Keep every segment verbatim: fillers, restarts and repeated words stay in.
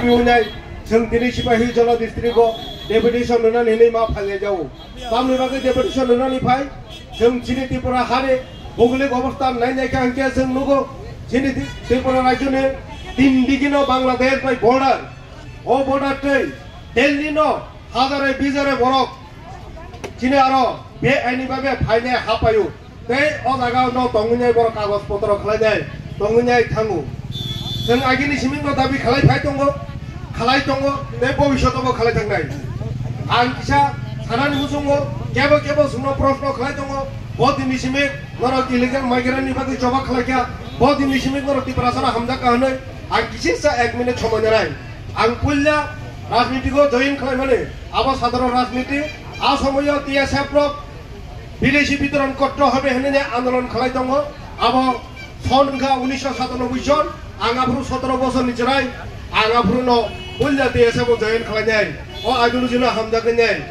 Wngnai, chwng tini Sipahi Jola district o deputation rwnani hinwi ma phailai jao. Tamni bagwi deputation rwnani phai, chwng chini Tripura hani bhougolik obostha nai naikha hinkhe chwng nugo, chini Tri-, Tripura rajyoni tin digino Bangladesh bai border. O border tei Delhi no hajare bijare borok chini aro be aini babe phainai hapaio. Tei o jaga no tongwi nai borok kagoj potro khlai nai, tongwi nai thango. Chwng agini siming no dabi khlai phai tongo, khlai tongo, tei bobishoto bo khlai thangnai. Ang kisa sanani muchungo kebo kebo chwngno proshno khlai tongo, bo dini siming norok illegal migrant ni bagwi choba khlai kha, bo dini siming norok Tiprasano hamjak kha hwnwi ang kisisa ek minute somoi nanai. Ang puila rajniti go join khlai mani, abo sadharon rajniti, a somoyo T S F rok Bidesi bitoron kotto hobe hinwi andolon khlai tongo. Abo son wngkha unisho satanoboi jon, ang aphuru sotoro bosorni chwrai, ang aphuru no puila T S F o join khlainai. O ideology no hamjaknai.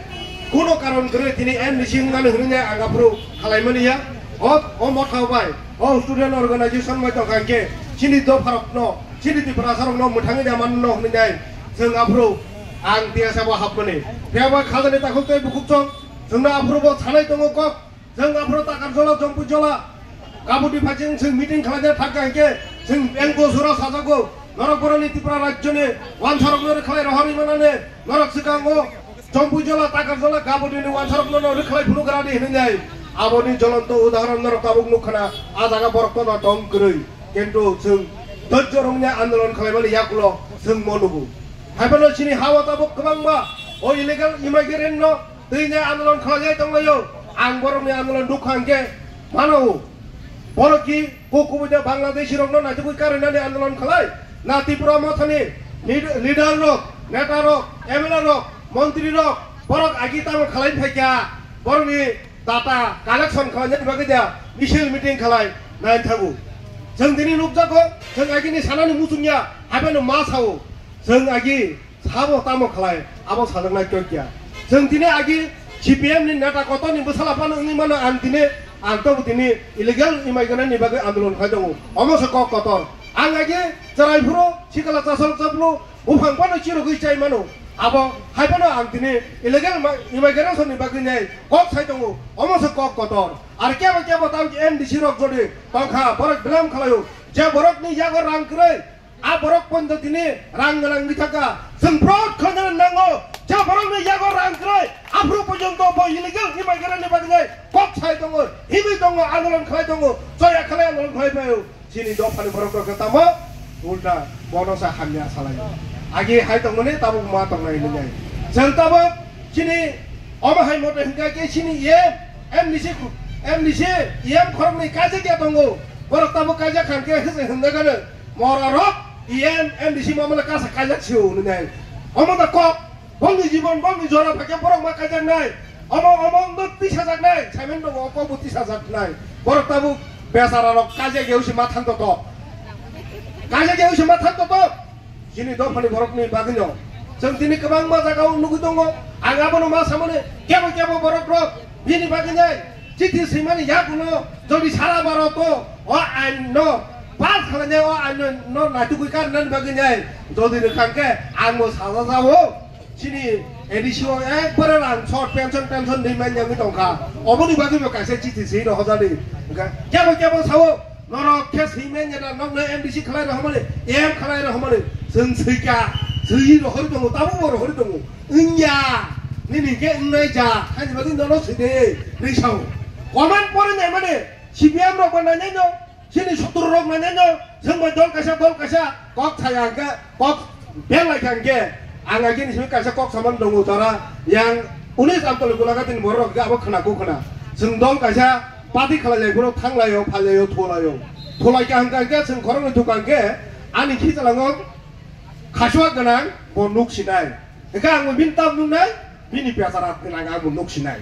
Kuno karon kwrwi tini M D C wngnani hwnwi ang aphuru khlaimani ya. O, o motha bai, o student organization bai tongkha hinkhe chini dopharokno, chini Tiprasarokno mwthangwi da manno hwnwi nai. Chwng aphuru ang T S F o hapmani. Phiya ba khajani takhuk tei bukhukchong. Chwngno aphuru bo sanai tongo kok, chwng aphuru Takarjola, Jompuijola, Kabudi phaiching chwng meeting khlaina thangkha hinkhe chwng beng bo sura sajago, norok boroni Tripura rajyoni wansarokno rwkhlai rohorwi manane, norok swkango Jompuijola, Takarjola, Kabudini wansarokno no rwkhlai phunukgrani hinwi nai. Aboni jolonto udahoron norok tabuk nukkhana, a jaga borok tono tong kwrwi. Kintu chwng dojjo rwngya andolon khlaimani yakulo chwng mo nugo. Haiphano chini ha-o tabuk kwbangma o illegal immigrant no twi ne andolon khlaijai tonglaio. Ang borokni andolon nukha hinkhe mano. Borok ki kok kubui de Bangladeshi rokno naitugwi karwi nani andolon khlai? Na Tripura mothani lead-, leader rok, neta rok, M L A rok, montri rok, borok agi tamo khlai phaikha? Borokni data collection khlaina bagwi da misil meeting khlai nai thago. Chwng tini nukjago, chwng agini sanani muchungya, haibeno ma sao. Chwng agi sabo tamo khlai, abo sajaknai kok ya. Chwng tini agi C P M ni neta kotor ni bwsala phano wngwi mano ang tini, ang to tini illegal immigrant ni bagwi andolon khai tongo. Omo se kok kotor. Ang agi chwrai phuru sikala chasol chaplu buphang phano chirogwi chai mano. Abo hai phano ang tini illegal ma-, immigration ni bagwi nai kok sai tongo. Omo se kok kotor. Ar kebo kebo tamo M D C rok jodi tongkha, borok belai khlaio. Je borok ni yago rang kwrwi, a borok pondo tini rang gwnang wngwi thangkha. Chwng proud khlaina nango. Je borok ni yago rang kwrwi, aphuru porjonto bo illegal immigrant ni bagwi nai kok sai tongo, himwi tongo, andolon khlai tongo, choya khlai andolon khlai phaio. Chini dophani borok rok khe tamo ulta bono sa hamya salai. Agi hai tongmani tabuk ma tongnai hinwi nai. Chwng tabuk chini omo hai mote hwnkha khe chini E M, M D C, M D C, E M khoroknwi kaijak ya tongo. Borok tabuk kaijak khan khe hwsai hwnda gano. Mora rok E M, M D C mamala kasa kaijak sio hinwi nai. Omo da kok. Bongni jibon, bongni jora phaikhe borok ma kaijaknai. Omo, omo wngno tisajaknai. Simon rok opo bo tisajaknai. Borok tabuk besara rok kaijak yausi ma thang toto. Kaijak yausi ma thang toto. Chini dophani borokni bagwino. Chwng tini kwbangma jagao nugwi tongo. Ang abono ma samani kebo kebo borok rok bini bagwinai. Chithi swimani yagulo jodi sara Bharoto o ain no pass khlainai, o ain no naitugwi karnani bagwinai jodi rwkhang khe ang bo sajajao. Chini A D C o ekbare rang short, pension, pension di manya wngwi tongkha. Oboni bagwi bo kaisa chithi swi rohorjani. Hwnkhe kebo kebo sao, norok khe swi manya da, nokno M D C khlai rohormani, M khlai rohormani. Chwng swikha, swi rohorwi tongo, tabukbo rohorwi tongo. Wngya, nini hwnkhe wngnai ja, haini bagwi nono swi de, hinwi sao. Comment pori nai mani, C P M rok bo nainai no, chini sotro rok nainai no, chwng bai dol kaisa, dol kaisa, kok saya hwnkhe, kok belai kha hwnkhe, ang agini simi kaisa kok samani tongo jora, yang unis Amtoli Golaghatini borok rok hwnkhe abo khwna, kok khwna. Chwng dol kaisa party khlai lai phuru thang laio, phai laio, tho laio. Tho lai kha hwnkhe, hwnkhe chwng khoroknwi thukha hwnkhe, ani khichalango khasuak gwnang bo nuk sinai. Hwnkhe ang bo bini tam nuknai, bini bechara gwnang ang bo nuk sinai.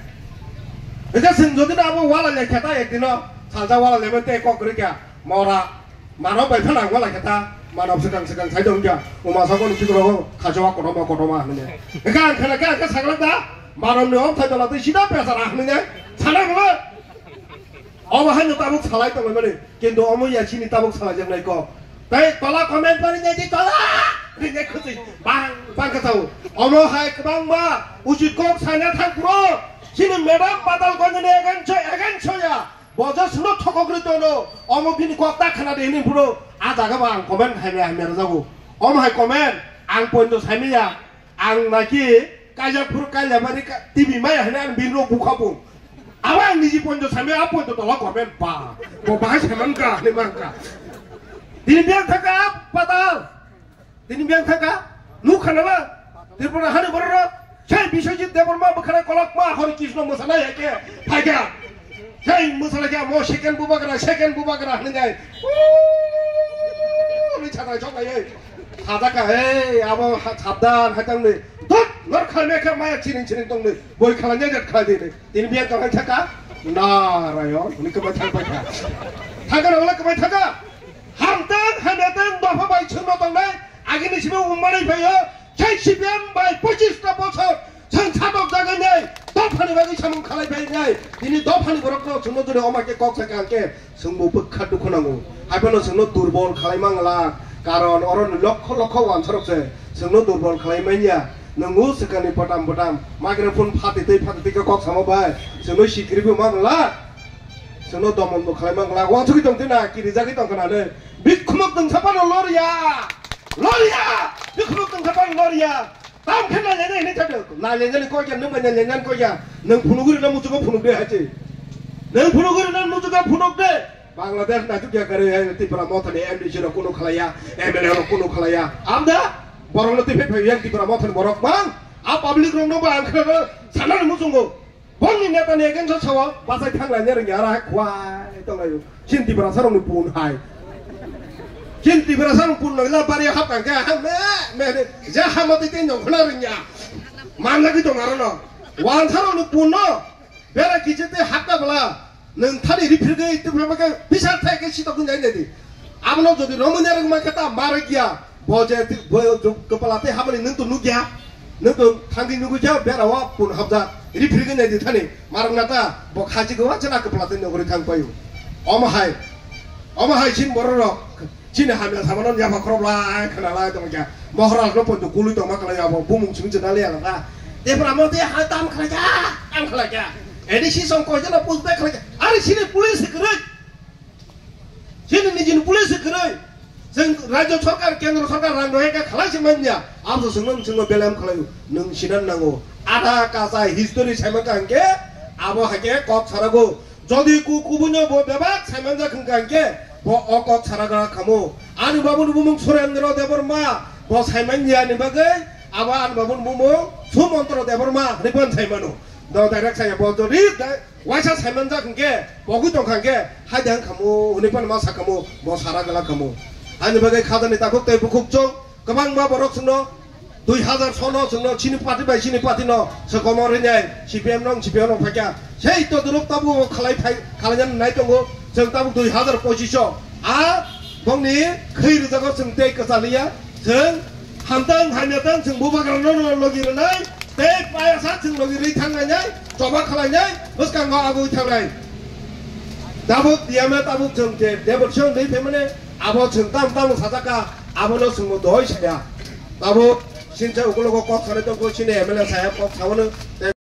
Hwnkhe chwng jodi no abo wala lekha ta ekdino, salsa wala lema tei kok kwrwi kha, mora, mano bai phano ang wala khe ta, mano swkang swkang sai tong kha, uma sabo ni chikro khachuak kotorma kotorma hwnwi. Hwnkhe ang khana khe, ang khe sakla da, mano ni om thai tola twi sida bechara hwnwi nai, sana bwle. Obo haino tabuk salai tonglaimani, kintu omo ya chini tabuk salaijaknai kok. Tei tola comment pori nai di tola. Bang, bang khe tao. Omo hai kwbangma usit kok sana thang bro. Chini madam Patalganj ni against o, against o ya. Bo je suno thokok ri tono. Omo bini kok ta khana de hini bro. A jaga ba ang comment hai maya, hai maya jago. Omo hai comment ang pointo sai maya. Ang naki kaijak phuru kaijak bari ka-, T V maya hwnwi ang bini rok bukha bung. Abo ang niji pointo samya, a pointo tola comment ba. Bo bahai saman ka, hwnwi man ka. Tini biyang thaka Patal. Tini biyang thaka. Nukha na ba? Tripura hani borok rok. Sai Biswajit Debbarma bwkhana kolokma Hare Krishna mwsana ya khe phaikha. Sai mwsana khe mo second bubagra, second bubagra hwnwi nai. Uuu, ni chadai chok nai. Sajaka, hey, abo ha-, sabdan, hai tangni. Dot, nor khalme khe maya chiring chiring tongni. Boi khalanya jet khalai dini. Tini biya tong hai thaka. Narayon, hwnwi kwbai thang bai kha. Thaka na wala kwbai thaka. Hamtang, hamyatang, dopha bai chwngno tongnai. Agini simi ummanai phaio. Sai C P M bai pochis ta bochor. Chwng satok jagai nai. Dophani bagwi samung khalai bai nai. Tini dophani borokno chwngno jodi oma khe kok sakha hwnkhe. Chwngbo bwkha dukhu nango. Haiphano chwngno durbol khalai mangla. Karon oroni lokho lokho wansarok se chwngno durbol khalai manya. Nwngo swkangni bwtam bwtam microphone phatwi tei phatwi tei khe kok samo bai. Chwngno sikiribwi mangla. Chwngno domonbo khalai mangla. Wansugwi tongtwi na kirijagwi tongkha nani. Bikhumok tongsa phano loriya. Loriya. Bikhumok tongsa phano loriya. Tam khe nailainai hinwi thangdo. Nailainani kok ya, nwng bai nailainani kok ya. Nwng phunugwi rwna muchungo phunuk de hai se. Nwng phunugwi rwna muchungo phunuk de. Bangladesh naituk ya kwrwi hai Tipra Mothani M D C rok kunu khlaiya, M L A rok kunu khlaiya. Amda borokno twi phai phai yang Tipra Mothani borok mang. A public rokno ba ang khna sanani muchungo. Bongni neta ni against o sao bachai thanglaina rwngya, ara hai khwai tonglaio. Chini Tiprasa rokni pun hai. Chini Tiprasa rokni pun nangla bari hap kang khe ha me me je ha mati tei nongkhna rwngya. Manlagwi tong arono. Wansa rokni pun no bera kichir tei hap ka bwla. Nwng thani riphrigwi tei phai khe bisar thai khe sitok wngjai nai di. Abono jodi romwi narwk mankhe ta ma rwkya. Bo je ti-, bo je kwpala tei habani nwng to nukya. Nwng to thangwi nugwi khe bera o pun hapjak. Riphrigwi nai di thani. Marwk na ta bo khachi gwa chana kwpala tei nugwi thang paio. Omo hai. Omo hai sin borok rok. Chini hamya samano yapha khorok lai khna lai tong kya. Mohraj no poito kului tong ma khlai abo. Bumung simi jena le ala ta. Te pora mo te ha tam khlai kya. Tam khlai kya. A D C song ko jena push back khlai kya. Ari sini police kwrwi. Chini nijini police kwrwi. Chwng rajya sarkar, kendra sarkar rang rwkhe khalai se manya. Abo chwngno chwngno belem khlaio. Nwng sinan nango. Ada kasa history saima kangke abo hake kok sarago. Jodi ku kubuino bo bebak saimanjak hwnkha hwnkhe bo o kok saragra khamu. Ani babuni bumung Surendra Debbarma bo saimanya ni bagwi abo ani babuni bumung Sumantra Debbarma hwnwi bo saimano. Do direct saya bo jodi dai-, Waisa saimanjak hwnkhe, pogwi tongkha hwnkhe, hai de wngkhamu, hwnwi phano ma sakhamu, bo sara glak khamu. Ani bagwi khajani takhuk tei bukhuk chwng, kwbangma borok chwngno, dui hazar sono chwngno, chini party bai chini party no, swkang rinai, C P M no, C P M no phaikha. Sei todorok tabuk khalai phai, khalainani nai tongo, chwng tabuk dui hazar pochish o. A, bongni khwi rwjago chwng tei kwchaliya, chwng hamtang hamyatang chwng bubagra no logi rwnai, tei payasa chwng logi rwi thanglainai, choba khalainai, bwskango agwi thangnai. Tabuk D M A tabuk chwng je Debot Singh dei phaimani, abo chwng tam tam sajaka, abono chwngbo doi saya. Tabuk sincha ukulogo kok sanai tongkho, chini M L A saheb kok saono, tei